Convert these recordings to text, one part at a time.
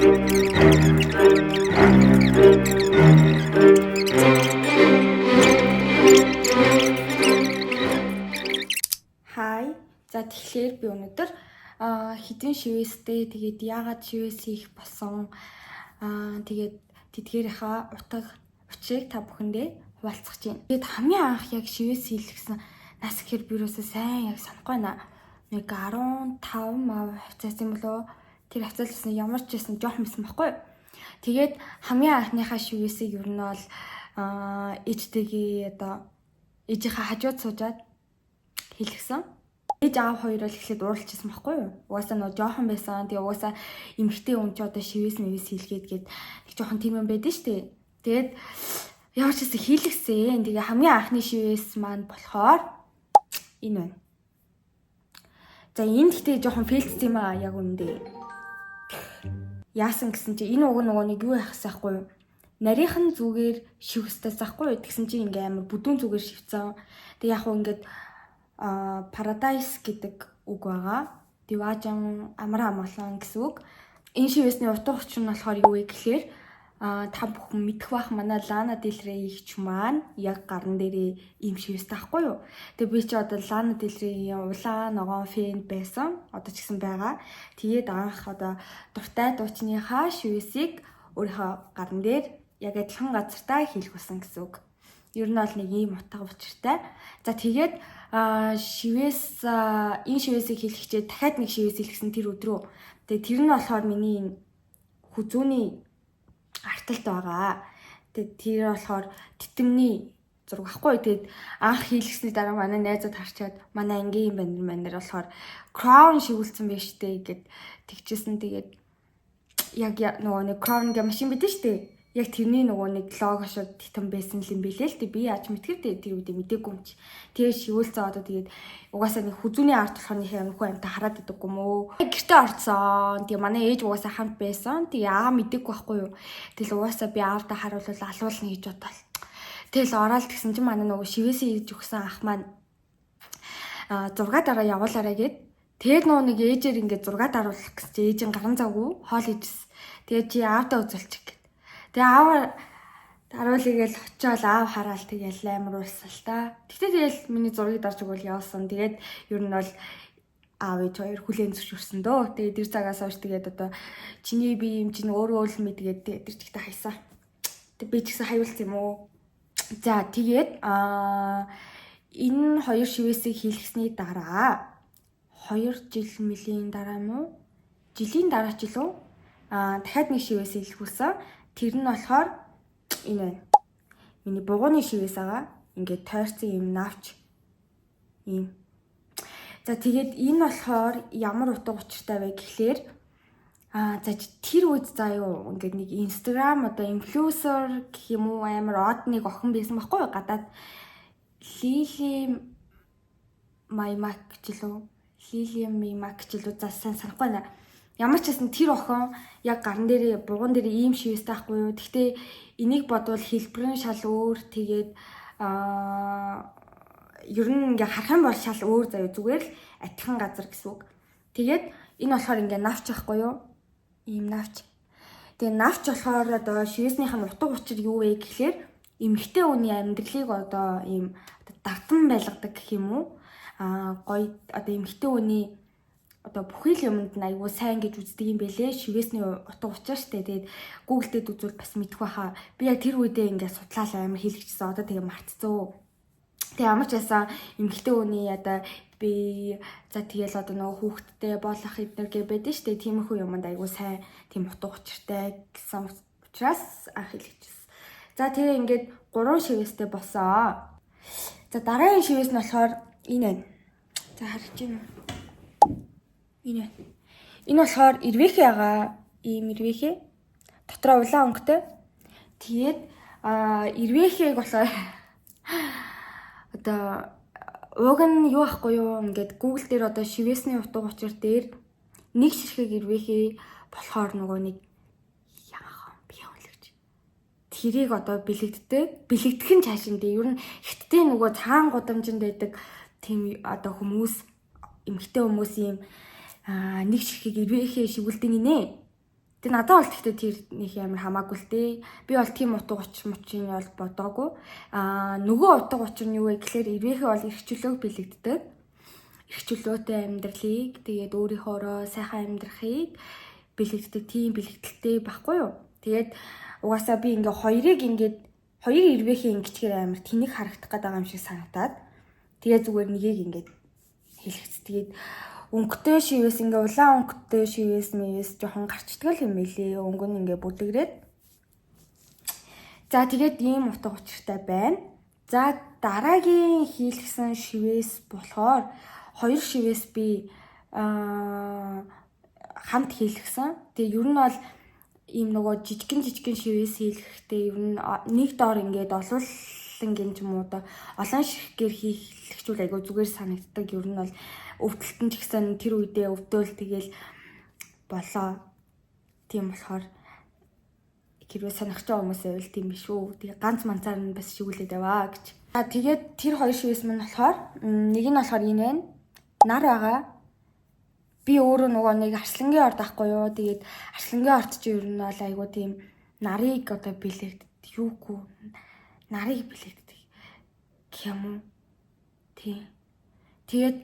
Hi. За, тэгэхээр би өнөөдөр хэдэн шивээстэй, тэгээд яагаад шивээс хийх болсон, тэгээд тэдгээрийнхаа утга учирыг та бүхэндээ хуваалцах чинь. Тэгээд хамгийн анх яг шивээс хийлгэсэн нас гэхэр би юусоо сайн яг санахгүй байна. Нэг 15 мав хавцаасан болоо, тэр хавцаалсан, ямар ч байсан жоохон байсан байхгүй юу? Тэгээд хамгийн анхныхаа шивээсийг ер нь бол ээжтэйгээ, одоо ээжийнхээ хажууд суужаад хийлгэсэн. Ээж аав хоёр л эхлээд ууралчихсан байхгүй юу? Угаасаа нөгөө жоохон байсан. Тэгээ угаасаа эмэгтэй хүн ч одоо шивээс мэвээс хийлгээд гээд нэг жоохон тийм юм байдэн штэ. Тэгээд ямар ч гэсэн хийлгэсэн. Тэгээ хамгийн анхны шивээс маань болохоор энэ байна. За, энэ гэхдээ жоохон fail дсэн юм аа, яг үнэндээ. Яасан гэсэн чи энэ уг нөгөө нэг юу яах гэсэн байхгүй юу? Нарийнхан зүгээр шивэх ёстой байхгүй юу? Тэгсэн чи ингээ амар бүдүүн зүгээр шивцэн. Тэг яг хуу ингээд paradise гэдэг үг байгаа. Диваажин, амар амгалан гэсэн үг. Энэ шивээсний утга учир нь болохоор юу вэ гэхээр та бүхэн мэдэх бах, манай Лана Del Rey эгч маань яг гаран дээрээ ийм шивээстэй байхгүй юу? Тэгээ би чи одоо Лана Del Rey-ийн улаан ногоон fan байсан. Одоо ч гэсэн байгаа. Тэгээд анх одоо дуртай дуучныхаа шивээсийг өөрийнхөө гаран дээр яг адилхан газартаа хийлгүүлсэн гэсэн үг. Ер нь бол нэг ийм утга учиртай. За, тэгээд шивээс, энэ шивээсийг хийлгэчээ дахиад нэг шивээс хийлгэсэн тэр өдрөө. Тэгээд тэр нь болохоор миний энэ хүзүүний арталт байгаа. Тэгээд тэр болохоор тэтэмний зураг ахгүй. Тэгээд анх хийлгэсний дараа манай найзууд харчаад, манай ангийн банер манер болохоор crown шивүүлсэн байж тээ гэд тэгчихсэн. Тэгээд яг нөгөө нэг crown гэх машин бидэн штэ. Яг тэрний нөгөө нэг лого шууд титэн байсан юм бэлээ л дээ. Би яаж мэдхэр дээ, тэр үедээ мдээгүй юм чи. Тэгээд шивүүлцээ, одоо тэгээд угаасаа нэг хүзүүний арт болохоор нэг юм хүү амта хараад идэггүй юм уу. Гэртээ орцсон. Тэгээ манай ээж угаасаа хамт байсан. Тэгээ аа мдээгүй байхгүй юу. Тэгэл угаасаа би аавдаа харуулвал алуулна гэж бодоол. Тэгэл ороод тэгсэн чинь манай нөгөө шивээсээ хийж өгсөн ах маань зураг дараа явуулаарай гэд. Тэгээд нөгөө нэг ээжээр ингээд зураг даруулах гэсэн чи ээжийн гаран завгүй хоол хийжсэн. Тэгээд чи аавдаа үзүүлчих гэд. Тэгээ аав даруулъя гээл очиод аав хараал, тэгэл амар уурсал та. Тэгтээ тэгэл миний зургийг дарж өгвөл явсан. Тэгээд ер нь бол аав ээж хоёр хүлээн зөвшөөрсөн дөө. Тэгээд тэр цагаас хойш тэгээд одоо чиний би юм чинь өөрөө л мэдгээд тэр чигтээ хайсан. Тэг би ч гэсэн хаюулсан юм уу? За, тэгээд энэ хоёр шивээсийг хийлгэсний дараа 2 жил мөлийн дараа юм уу? Жилийн дараа ч илүү дахиад нэг шивээс хийлгүүлсэн. Тэр нь болохоор энэ байна. Миний бугууны шивээс байгаа. Ингээд тойрсон юм навч ийм. За, тэгээд энэ болохоор ямар утга учиртай вэ гэхлээр за, тэр үед заа юу ингээд нэг Instagram одоо инфлюенсер гэх юм уу, амар од нэг охин байсан байхгүй юу, гадаад Лили Маймак ч лөө, Лили Мимак ч лөө, за сайн санахгүй байна. Ямар ч гэсэн тэр охин яг гаран дээрээ, бугуун дээрээ ийм шивээстэй байхгүй юу. Гэхдээ энийг бодвол хэлбэр нь шал өөр, тэгээд ер нь ингээ харах юм бол шал өөр заяа, зүгээр л адилхан газар гэсэн үг. Тэгээд энэ болохоор ингээ навч байхгүй юу? Ийм навч. Тэгээ навч болохоор одоо шивээснийх нь утга учир юу вэ гэхлээр эмэгтэй хүний амьдралыг одоо ийм давтан байлгадаг гэх юм уу? Гоё, одоо эмэгтэй хүний одоо бүхий л юмд нь айгүй сайн гэж үздэг юм бэлээ. Шивээсний утга учир штэ. Тэгээд Google дээр үзвэл бас мэдэх байхаа. Би яг тэр үедээ ингээд судлаал амар хийлгэжсэн. Одоо тэгээ мартцсан. Тэгээ ямар ч байсан эмэгтэй хүний одоо би, за, тэгэл одоо нөгөө хүүхэдтэй болох эднэр гэ байдэн штэ. Тиймэрхүү юмд айгүй сайн, тийм утга учиртай гэсэн учраас анх хийлгэжсэн. За, тэгээ ингээд гурван шивээстэй болсон. За, дараагийн шивээс нь болохоор энэ байна. За, харж байна уу? Энэ байна. Энэ болохоор эрвээхэй байгаа. Ийм эрвээхэй. Дотроо улаан өнгөтэй. Тэгээд эрвээхэйг болохоор одоо уг нь юу ахгүй юу, ингээд Google дээр одоо шивээсний утга учир дээр нэг ширхэг эрвээхэй болохоор нөгөө нэг яахан биологч тэрийг одоо бэлэгддэг. Бэлэгдэх нь цаашин дээ. Ер нь хятадын нөгөө цагаан гудамжинд байдаг тийм одоо хүмүүс, эмэгтэй хүмүүс ийм нэг ширхэг эрвээхэй шивүүлдэг гинэ. Тэг надад бол гэхдээ тэр нэг амар хамаагүй л дээ. Би бол тийм утга учир мучийн бол бодоогүй. Нөгөө утга учир нь юу вэ гэхээр эрвээхэй бол эрх чөлөөг бэлэгддэг. Эрх чөлөөтэй амьдралыг, тэгээд өөрийнхөөрөө сайхан амьдрахыг бэлэгддэг тийм бэлэгдэлтэй байхгүй юу? Тэгээд угаасаа би ингээ хоёрыг ингээд хоёр эрвээхэй ингэчгээр амар тэнэг харагдах гээд байгаа юм шиг санагдаад тэгээ зүгээр нэгийг ингээд хэлэхц. Тэгээд өнгөтэй шивээс ингээ улаан өнгөтэй шивээс мэвээс жоохон гарчдаг л юм билээ. Өнгө нь ингээ бүдэгрээд. За, тэгээд ийм утга учиртай байна. За, дараагийн хийлгсэн шивээс болохоор хоёр шивээс би хамт хийлгсэн. Тэгээ ер нь бол ийм нөгөө жижигэн жижигэн шивээс хийлгэхдээ ер нь нэг доор ингээд олуулангийн ч юм уу, одоо олон ширхгээр хийлгэчүүл айгүй зүгээр санагддаг. Ер нь бол өвдөлтөн ч гэсэн тэр үедээ өвдөөл тэгэл болоо. Тийм болохоор хэрвээ сонирхож байгаа хүмүүс байвал тийм биш үү. Тэгээ ганц манцаар нь бас шивүүлээд яваа гэж. А тэгээд тэр хоёр шивээс мань болохоор нэг нь болохоор энэ байна. Нар байгаа. Би өөрөө нөгөө нэг арслангийн орд ахгүй юу. Тэгээд арслангийн орд чи ер нь бол айгүй тийм нарыг одоо бэлэгддэг. Юугүй нарыг бэлэгддэг гэх юм уу. Тийм. Тэгээд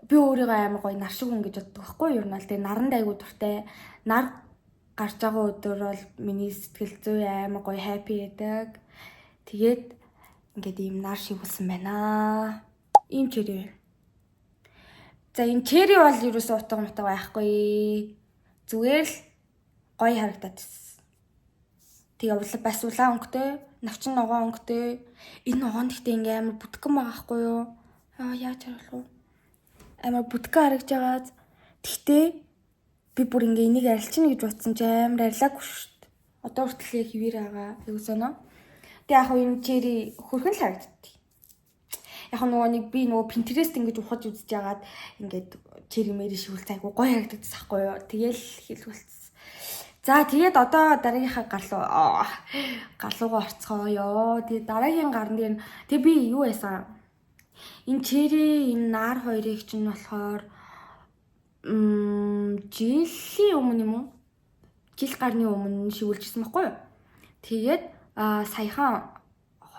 би өөрийгөө амар гоё нар шиг хүн гэж боддог байхгүй юу. Ер нь бол тэгээд наранд айгүй дуртай. Нар гарч байгаа өдөр бол миний сэтгэл зүй амар гоё happy байдаг. Тэгээд ингээд ийм нар шивүүлсэн байна. Ийм cherry байна. За, энэ cherry бол ерөөсөө утга мутга байхгүй. Зүгээр л гоё харагдаад ирсэн. Тэгээ улаан, бас улаан өнгөтэй, навчин ногоон өнгөтэй. Энэ ногоон гэхдээ ингээ амар бүтгэн байгаа хгүй юу? Аа, яаж харуулах вэ? Амар бүтгэн харагдж байгаа. Тэгтээ би бүр ингээ энийг арилчихна гэж бодсон чи амар арилаагүй шүү дээ. Одоо хүртэл яг хэвээр байгаа. Юу соно. Тэгээ яг энэ cherry хөрхөн л харагддаг. Яг нөгөө нэг би нөгөө Pinterest ингэж ухаж үзэж яагаад ингээд cherry мэри шивүүл айгу гоё харагдагдсан хгүй юу. Тэгэл хэлбэлцсэн. За, тэгээд одоо дараагийнхаа гарлуугаа орцгоё. Тэгээд дараагийн гарн дээр тэг би юу яасан? Энэ cherry, энэ нар хоёрыг чинь болохоор жилийн өмнө юм уу? Жил гарны өмнө шивүүлжсэн байхгүй юу? Тэгээд саяхан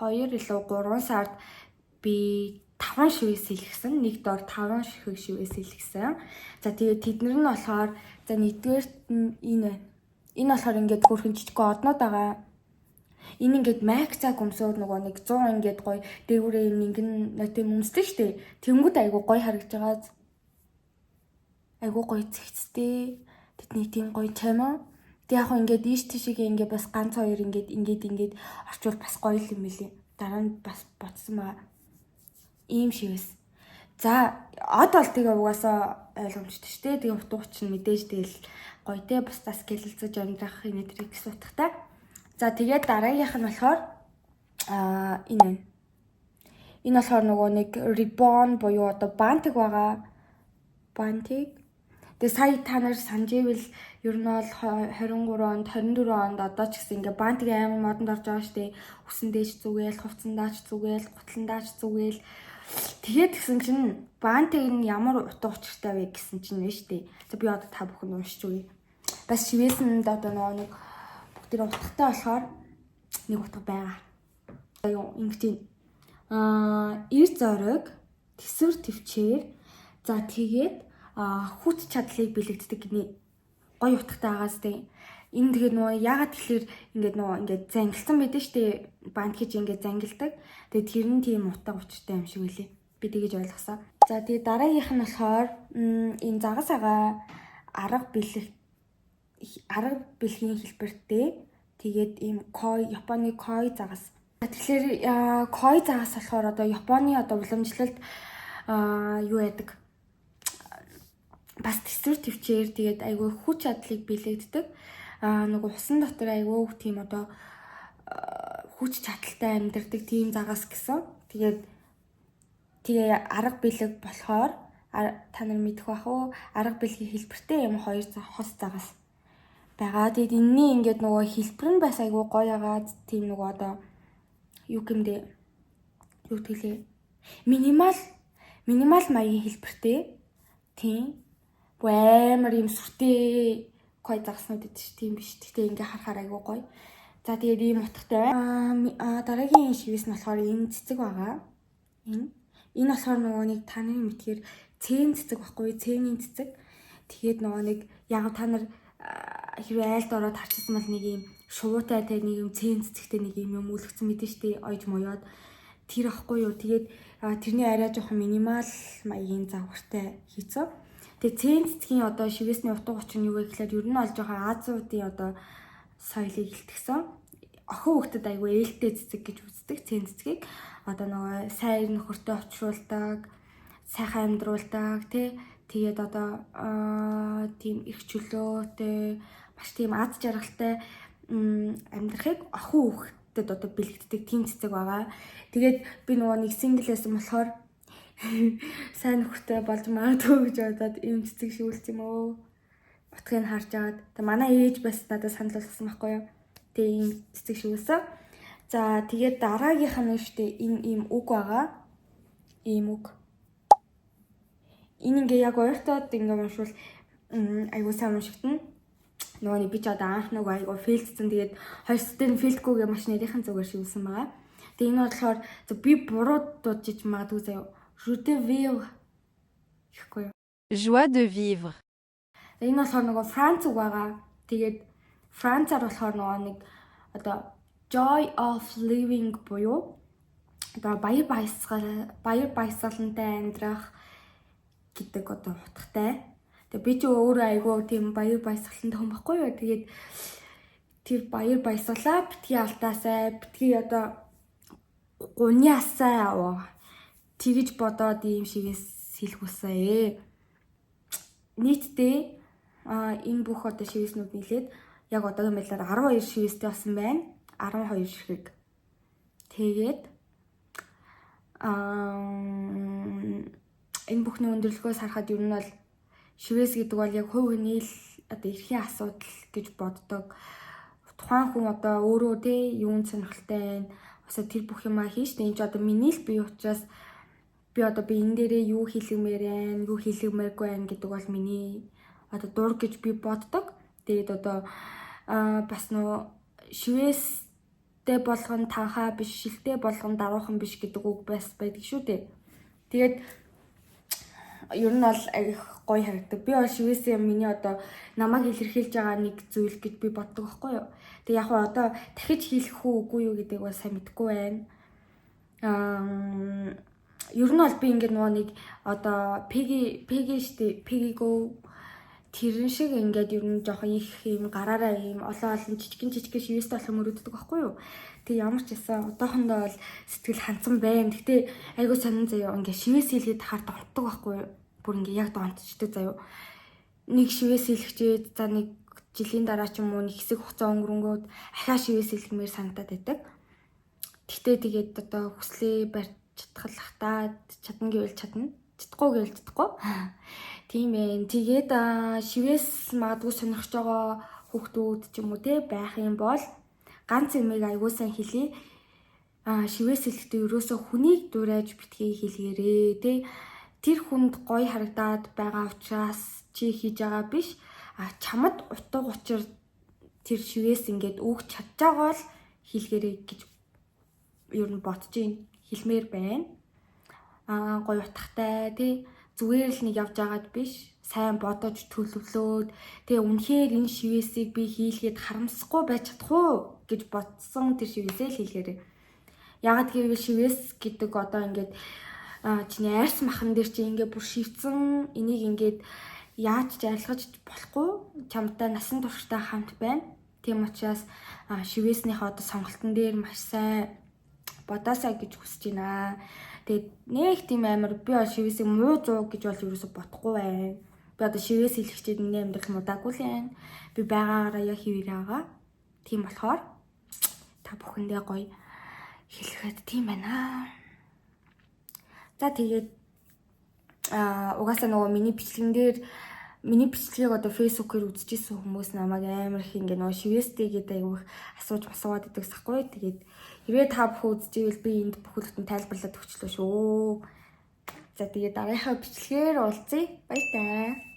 2 илүү 3 сард би 5 шивээс хийлгэсэн. Нэг дор 5 ширхэг шивээс хийлгэсэн. За, тэгээд тэднэр нь болохоор, за, нэгдүгээрт нь энэ байна. Энэ болохоор ингээд хөөрхөн жижиг однод байгаа. Энэ ингээд майк цаг өмсөөд нөгөө нэг 100 ингээд гоё дээгүүрээ юм ингэн нэг тийм өмсдөг штэ. Тэнгүүд айгу гоё харагдаж байгаа. Айгу гоё цэгцтэй. Тэдний тийм гоё чамаа. Тэг яг хөө ингээд ийш тийшээ ингээд бас ганц хоёр ингээд ингээд ингээд орчвол бас гоё юм билий. Дараа нь бас бодсон байгаа. Ийм шивээс. За, од бол тэгээ угаасаа ойлгомжтой шүү дээ. Тэгээ утга учир нь мэдээж тэгэл гоё те, бусдаас гэлэлцэж амьдрах энэ тэрийг гэсэн утгатай. За, тэгээд дараагийнх нь болохоор энэ байна. Энэ болохоор нөгөө нэг ribbon буюу одоо бантик байгаа. Бантик. Тэгээ сая та нар санаж ивэл ер нь бол 23 онд, 24 онд одоо ч гэсэн ингээ бантик амар модонд орж байгаа шүү дээ. Үсэн дээш зүгээл, хувцсандаа ч зүгээл, гутландаа ч зүгээл. Тэгээд тэгсэн чинь бантик нь ямар утга учиртай вэ гэсэн чинь нэ шүү дээ. За, би одоо та бүхэнд уншиж өгье. Бас шивээсэнд одоо нөгөө нэг бүгд утгатай болохоор нэг утга байгаа. Юу ингэж эр зориг, тэсвэр төвчээр, за, тэгээд хүч чадлыг бэлэгддэг гинэ. Гоё утгатай байгаас тээ. Энэ тэгээд нөгөө яагаад тэгэхээр ингээд нөгөө ингээд зангилсан байдаг штэ, бант гэж ингээд зангилдаг. Тэгээд тэр нь тийм утга учиртай юм шиг үлээ. Би тэгэж ойлгосон. За, тэгээд дараагийнх нь болохоор энэ загас агаа, арга бэлгийн хэлбэртэй. Тэгээд ийм кой, Японы кой загас. Тэгэхээр кой загас болохоор одоо Японы одоо уламжлалт юу яадаг, бас тэсвэр төвчээр, тэгээд айгүй хүч чадлыг бэлэгддэг. Нөгөө усан дотор айгүй тийм одоо хүч чадалтай амьдардаг тийм загас гэсэн. Тэгээд тэгээ арга бэлэг болохоор та нар мэдэх бах уу? Арга бэлгийн хэлбэртэй юм хоёр хос загас байгаа. Тэгээд энэний ингээд нөгөө хэлбэр нь бас айгүй гоё ягаад тийм нөгөө одоо юу гэмдэ, юу гэдгэлээ, minimal маягийн хэлбэртэй. Тийм. Бүр амар юм сүртэй Гоё загаснууд гэдэг чи тийм биш. Гэхдээ ингээ харахаар айгүй гоё. За, тэгээд ийм утгатай. Дараагийн шивээс нь болохоор энэ цэцэг байгаа. Энэ. Энэ болохоор нөгөө нэг та нарын мэдхээр цээн цэцэг баггүй, цээний цэцэг. Тэгээд нөгөө нэг яг та нар хэрвээ айлд ороод харчихсан бол нэг ийм шувуутай те, нэг юм цээн цэцэгтэй нэг юм юм үлгцэн мэдэн штэ, ойж моёод тэр ахгүй юу. Тэгээд тэрний арай жоохон minimal маягийн загвартай хийцэн. Тэгээд цээн цэцгийн одоо шивээсний утга учир нь юу вэ гэхээр ер нь бол жоохон Азиудын одоо соёлыг илтгэсэн. Охин хүүхдэд айгүй ээлтэй цэцэг гэж үздэг цээн цэцгийг. Одоо нөгөө сайн нөхөртэй учруулдаг, сайхан амьдруулдаг тий. Тэгээд одоо тийм эрх чөлөөтэй, маш тийм аз жаргалтай амьдрахыг охин хүүхдэд одоо бэлэгддэг тийм цэцэг байгаа. Тэгээд би нөгөө нэг single байсан болохоор сайн нөхөртэй болж магадгүй гэж бодоод ийм цэцэг шивүүлсэн юм өө. Утгыг харж агаад. Тэгээ манай ээж бас надад санал болгосон байхгүй юу? Тэгээ ийм цэцэг шивүүлсэн. За, тэгээд дараагийнх нь шүү дээ, энэ ийм үг байгаа. Ийм үг. Энэ ингээ яг ойртоод ингээ уншвал айгуу сайн уншигдана. Нөгөө нэг би ч одоо анх нөгөө айгуу fail дсэн. Тэгээд хоёр дээр нь fail дгүйгээ маш нарийнхан зүгээр шивүүлсэн байгаа. Тэгээ энэ болохоор би буруу дуудаж магадгүй заяа. Je de vivre гэхгүй юу? Joie de vivre. Энэ болохоор нөгөө Франц үг байгаа. Тэгээд Францаар болохоор нөгөө нэг одоо joy of living буюу одоо баяр баясгалантай амьдрах гэдэг одоо утгатай. Тэгээ би ч өөрөө айгүй тийм баяр баясгалантай хүн байхгүй юу. Тэгээд тэр баяр баясгалаа битгий алдаасай, битгий одоо гуниасаа тэгэж бодоод ийм шивээс хэлгүүлсэн ээ. Нийтдээ энэ бүх одоо шивээснүүд нийлээд яг одоогийн байдлаар 12 шивээстэй болсон байна. 12 ширхэг. Тэгээд энэ бүхний өндөрлөгөөс харахад ер нь бол шивээс гэдэг бол яг хувь хүний л одоо эрхийн асуудал гэж боддог. Тухайн хүн одоо өөрөө те юунд сонирхолтой байна. Бас тэр бүх юмаа хийн штэ. Энэ ч одоо миний л бие учраас би одоо би энэ дээрээ юу хийлгэмээр байна, юу хийлгэмээргүй байна гэдэг бол миний одоо дур гэж би боддог. Тэгээд одоо бас нөө шивээстэй болгон танхаа биш, шилтэй болгон даруухан биш гэдэг үг бас байдаг шүү дээ. Тэгээд ер нь бол их гоё харагдаг. Би бол шивээсээ миний одоо намайг илэрхийлж байгаа нэг зүйл гэж би боддог байхгүй юу. Тэгээ яг хаа одоо дахиж хийлэх үү үгүй юу гэдэг бол сайн мэдэхгүй байна. Ер нь бол би ингээд нөгөө нэг одоо Peggy Peggy штэ, Peggy Gou тэрэн шиг ингээд ер нь жоохон их юм гараараа юм олон олон жижигэн жижигэн шивээстэй болох мөрөддөг байхгүй юу. Тэг ямар ч байсан одоохондоо бол сэтгэл ханцсан байна. Гэтэ айгуу сонин заяа, ингээд шивээс хийлгээд хаар донтдог байхгүй юу. Бүр ингээд яг донтчдаг заяа. Нэг шивээс хийлгэчээд за нэг жилийн дараа ч юм уу, нэг хэсэг хугацаа өнгөрөнгөөд ахаа шивээс хийлгэмээр санагдаад байдаг. Гэтэ тэгээд одоо хүслээ барьж чадах л та, чадна гэвэл чадна. Чадахгүй гэвэл чадахгүй. Тийм ээ. Тэгээд шивээс магадгүй сонирхож байгаа хүүхдүүд ч юм уу те байх юм бол ганц юмыг аягүй сайн хэлье. Шивээс хэлэхдээ ерөөсөө хүнийг дуурайж битгий хэлгээрээ те. Тэр хүнд гоё харагдаад байгаа учраас чи хийж байгаа биш. Чамд утга учир тэр шивээс ингээд өгч чадж байгаа бол хийлгээрэй гэж ер нь бодож байна. Хэлмээр байна. Гоё утгатай тий, зүгээр л нэг явж байгаад биш, сайн бодож төлөвлөөд тэгээ үнэхээр энэ шивээсийг би хийлгээд харамсахгүй байж чадах уу гэж бодсон тэр шивээсээ л хийлгээрэй. Яагаад гэвэл шивээс гэдэг одоо ингээд чиний арьс махан дээр чи ингээд бүр шивцэн, энийг ингээд яаж ч арилгаж болохгүй, чамтай насан туршдаа хамт байна. Тийм учраас шивээснийхээ одоо сонголтон дээр маш сайн бодоосай гэж хүсэж байна. Тэгээд нэг тийм амар би бол шивээсийг муу зуу гэж бол ерөөсө бодохгүй байна. Би одоо шивээс хэлэхчээд миний амьдрал муудаагүй л байна. Би байгаагаараа яг хэвээр байгаа. Тийм болохоор та бүхэндээ гоё хэлэхэд тийм байна. За, тэгээд угаасаа нөгөө миний бичлэгэн дээр, миний бичлэгийг одоо Facebook-ээр үзчихсэн хүмүүс намайг амар их ингээ нөгөө шивээстэй гэдэг айгүйх асууж асууад идэгс ахгүй. Тэгээд хэрвээ та бүхэн үзчихвэл би энд бүхэлдэн тайлбарлаад өгчлөө шүү. За, тэгээд дараагийнхаа бичлэгээр уулзъя. Баяртай.